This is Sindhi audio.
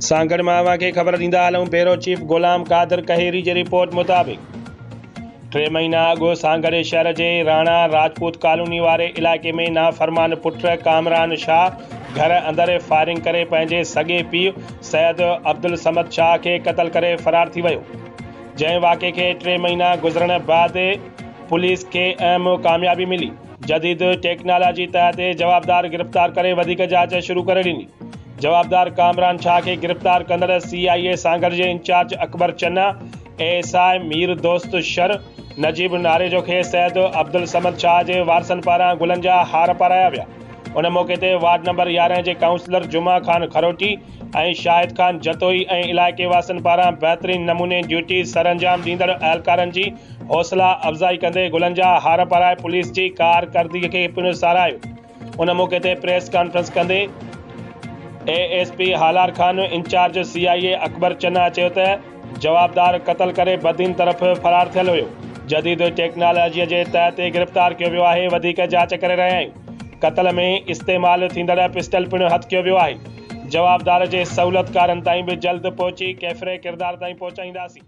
سانگهڙ مان اوهان کي خبر ڏيندا هلون بيورو چيف غلام قادر ڪهيري جي رپورٽ مطابق ٽي مهينا اڳ سانگهڙ شهر جي راڻا راجپوت ڪالوني واري علائقي ۾ نافرمان پٽ ڪامران شاهه گهر اندر فائرنگ ڪري پنهنجي سڳي پيء سيد عبدالصمد شاهه کي قتل ڪري فرار ٿي ويو جنهن واقعي کي ٽي مهينا گذرڻ بعد پوليس کي اهم ڪاميابي ملي جديد ٽيڪنالاجي تحت جوابدار گرفتار ڪري وڌيڪ جاچ شروع ڪري ڏني. جوابدار ڪامران شاهه کي گرفتار ڪندڙ سي آء اي سانگهڙ جي incharge Akbar Channa, A S I Mir Dost Shar, Najeeb Narejo کي سيد عبدالصمد شاهه جي وارثن پاران گلن جا هار پارايا ويا. ان موقعي تي وارڊ نمبر 11 جي ڪائونسلر جمعه خان خروٽي ۽ شاهد خان جتوئي ۽ علائقي واسين پاران بهترين نموني ڊيوٽي سرانجام ڏيندڙ اهلڪارن جي حوصلا افزائي ڪندي گلن جا هار پارائي پوليس جي ڪارڪردگي کي پڻ ساراهيو. ان موقعي تي پريس ڪانفرنس ڪندي A S P Halar Khan, incharge C I A Akbar Channa چيو ته جوابدار قتل ڪري بدين طرف فرار ٿيل هيو، جديد ٽيڪنالاجي جي تحت گرفتار ڪيو ويو آهي، وڌيڪ جاچ ڪري رهيا آهيون، قتل ۾ استعمال ٿيندڙ پسٽل پڻ هٿ ڪيو ويو آهي، جوابدار جي سهولتڪارن تائين به جلد پهچي ڪيفري ڪردار تائين پهچائينداسين.